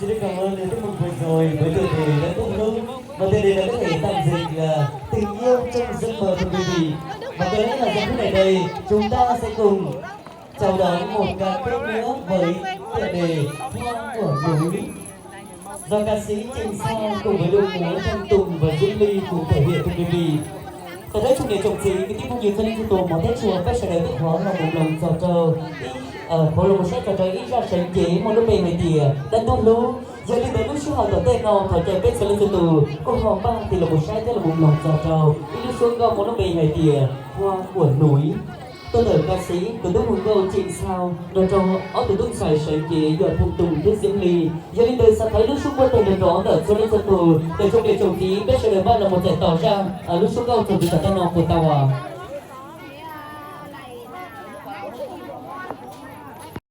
Xin được cảm ơn niềm vui mừng vừa rồi với tựa đề Đất Nước Hlub. Và tựa đề này có thể tạm dịch là Tình yêu trong giấc mơ thưa quý vị. Và có lẽ là giờ phút này đây, chúng ta sẽ cùng chào đón một ca khúc nữa với tựa đề Hoa của núi, do ca sĩ Trịnh Sao cùng với đội múa Thanh Tùng và Diễm My cùng thể hiện thưa quý vị. Tau peb tsoom niam tsoom txiv kwv tij phooj ywg txhua leej txhua tus, mas teb tsuas peb sawv daws tuaj qhov los mus mloog txog rau ib, qhov los mus saib txog rau ib zaj sawv cev muaj lub npe hais tias Dab Ntub Hlub. Yog li ntawd lub sij hawm tom ntej no thov caw peb txhua leej txhua tus kuj ho npaj tig los mus saib thiab los mus mloog txog rau ib lub suab nkauj muaj lub npe hais tias Hoa của núi, tuaj ntawm ca sĩ kwv tij hluas nkauj Trịnh Sao nrog rau ob tug tub ntxhais sawv cev yog Thanh Tùng thiab Diễm My. Yog li ntawd xav thov ib lub suab npuaj teg nrog rau ntawm txhua leej txhua tus, txhua tsoom niam tsoom txiv peb sawv daws npaj los mus txais tos zaj lub suab nkauj txuas ntxiv tom ntej no puas tau os?